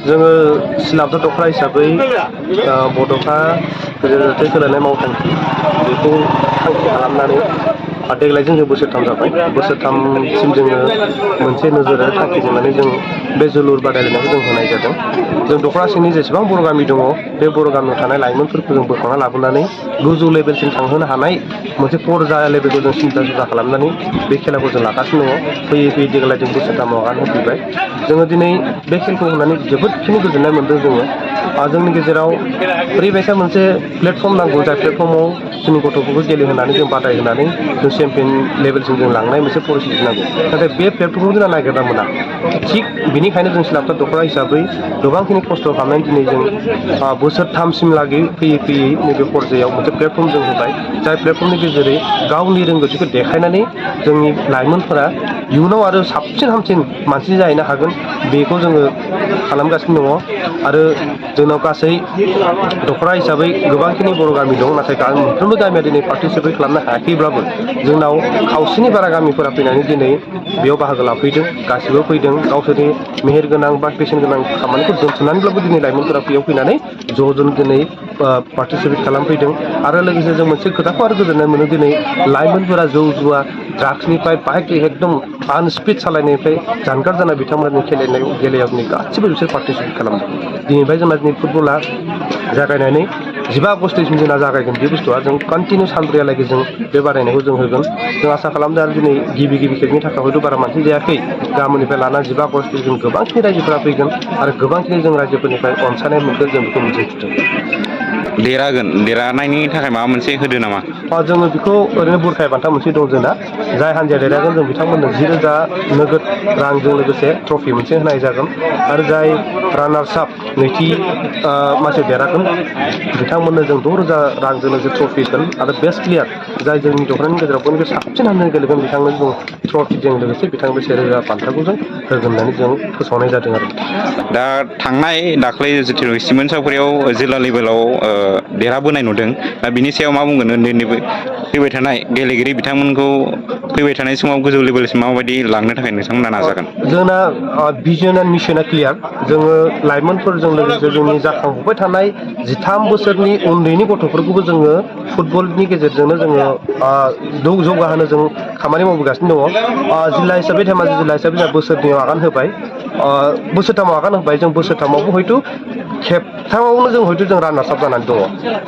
जोङो सिलाबथा दख'रा हिसाबै बड'फा जाहाथे सोलायनाय मावथांखि बेखौ थांखि खालामनानै देग्लायजों जों बोसोरथाम जाबाय बोसोरथामसिम जोङो मोनसे नोजोर आरो थांखि जोंनानै जों बे जोलुर बादायलायनायखौ जों होनाय जादों। जों दख'रा सिंनि जेसेबां बर' गामि दङ बे बर' गामियाव थानाय लाइमोनफोरखौ जों बोखांना लाबोनानै गोजौ लेभेलसिम थांहोनो हानाय मोनसे पर्जा लेभेलखौ जों सिन्था सुथा खालामनानै बे खेलाखौ जों लागासिनो दङ। फैयै फैयै देग्लाय जों बोसोरथामाव आगान होफैबाय। जोङो दिनै बे खेलखौ होनानै जोबोदखिनि गोजोननाय मोनदों जोङो। जोंनि गेजेराव ओरैबायसा मोनसे प्लेटफर्म नांगौ जाय प्लेटफर्माव जोंनि गथ'फोरखौ गेलेहोनानै जों बादायहोनानै जों चेम्पियन लेभेलसिम जों लांनाय मोनसे परिस्थिति नांगौ। नाथाय बे प्लेटफर्मखौ जोंना नागिरना मोना। थिग बेनिखायनो जों सिलाबथा दख'रा हिसाबै गोबांखिनि खस्थ' खालामनानै दिनै जों बोसोरथामसिमलागै फैयै फैयै नैबे पर्जायाव मोनसे प्लेटफर्म जों होबाय। जाय प्लेटफर्मनि गेजेरै गावनि रोंगौथिखौ देखायनानै जोंनि लाइमोनफोरा इयुनाव आरो साबसिन हामसिन मानसि जाहैनो हागोन बेखौ जोङो खालामगासिनो दङ। आरो जोंनाव गासै दख'रा हिसाबै गोबांखिनि बर' गामि दं। नाथाय मोनफ्रोमबो गामिया दिनै पार्टिसिपेट खालामनो हायाखैब्लाबो जोंनाव खावसेनि बारा गामिफोरा फैनानै दिनै बेयाव बाहागो लाफैदों। गासिबो फैदों गावसोरनि मेहेर गोनां बा बेसेन गोनां खामानिखौ दोनथ'नानैब्लाबो दिनै लाइमोनफोरा बेयाव फैनानै ज' ज' दिनै पार्टिसिपेट खालामफैदों। आरो लोगोसे जों मोनसे खोथाखौ आरो गोजोननाय मोनो दिनै लाइमोनफोरा जौ जुवा ड्राग्सनिफ्राय बाइक एकदम आनस्पिड सालायनायनिफ्राय जानगार जानाय बिथांमोननि गेलेनायाव दिनै गासिबो बिसोर पार्टिसिपेट खालामदों। दिनैफ्राय जोंना दिनै फुटबला जागायनानै 15 आगस्टसिम जोंना जागायगोन बे बुस्थुआ जों कन्टिनिउ सानब्रैयालागै जों बे बादायनायखौ जों होगोन। जों आसा खालामदों आरो दिनै गिबि खेबनि थाखाय हयथ' बारा मानसि जायाखै। गाबोननिफ्राय लाना 15 आगस्ट जों गोबांखिनि रायजोफोरा फैगोन आरो गोबांखिनि जों रायजोफोरनिफ्राय अनसायनाय मोनगोन जों बेखौ मिजिंथिदों। देरहानायनि थाखाय माबा मोनसे होदो नामा? जोङो बेखौ ओरैनो बुरखाय बान्था मोनसे दं जोंना। जाय हान्जाया देरहागोन जों बिथांमोननो 10,000 नोगोद रांजों लोगोसे ट्रफि मोनसे होनाय जागोन। आरो जाय रानार्स आप नैथि मासि देरहागोन बिथांमोननो जों 6,000 रांजों लोगोसे ट्रफि होगोन। आरो बेस्ट प्लेयार जाय जोंनि दख'रानि गेजेराव बयनिख्रुइ साबसिन हामसिन गेलेगोन बिथांनो जों ट्रफिजों लोगोसे बिथांनो 1,000 बान्थाखौ जों होगोन होननानै जों फोसावनाय जादों आरो। दा दाख्लै जिथु सिमोन साफरियाव जिल्ला लेभेलाव देरहाबोनाय नुदों। दा बिनि सायाव मा बुंगोन उन्दैनिबो फैबाय थानाय गेलेगिरि बिथांमोनखौ फैबाय थानाय समाव गोजौ लेभेलसिम माबायदि लांनो थाखाय नोंथांमोना नाजागोन? जोंना भिजन एन्ड मिसना क्लियार। जोङो लाइमोनफोरजों लोगोसे जोंनि जाखांफुबाय थानाय 13 बोसोरनि उन्दैनि गथ'फोरखौबो जोङो फुटबलनि गेजेरजोंनो जोङो जौगाहोनो जों खामानि मावबोगासिनो दङ। जिल्ला हिसाबै धेमाजि जिल्ला हिसाबै जोंहा बोसोरनैयाव आगान होबाय। बोसोरथामाव आगान होबाय जों बोसोरथामावबो हयथ' खेबथामावनो जों हयथ' जों रानार्स आप जानानै दङ।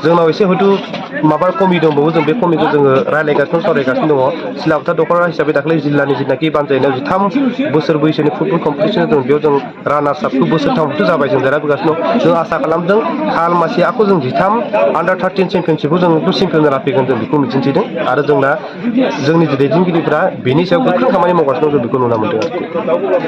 जोंनाव एसे हयथ' माबा खमि दंबावो जों बे खमिखौ जोङो रायज्लायगासिनो सावरायगासिनो दङ। सिलाबथा दख'रा हिसाबै दाख्लै जिल्लानि जिथुनाखि बानजायनायाव 13 बोसोर बैसोनि फुटबल कम्पिटिसन दं बेयाव जों रानार्स आपखौ बोसोरथामथ' जाबाय जों देरहाबोगासिनो दं। जों आसा खालामदों खालमासि आखौ जों 13 आन्दार 13 चेम्पियनशिपखौ जों चेम्पियन जाना फैगोन जों बेखौ मिजिंथिदों। आरो जोंना जोंनि दैदेनगिरिफ्रा बेनि सायाव गोख्रों खामानि मावगासिनो दं जों बेखौ नुनो मोनदों आरोखि।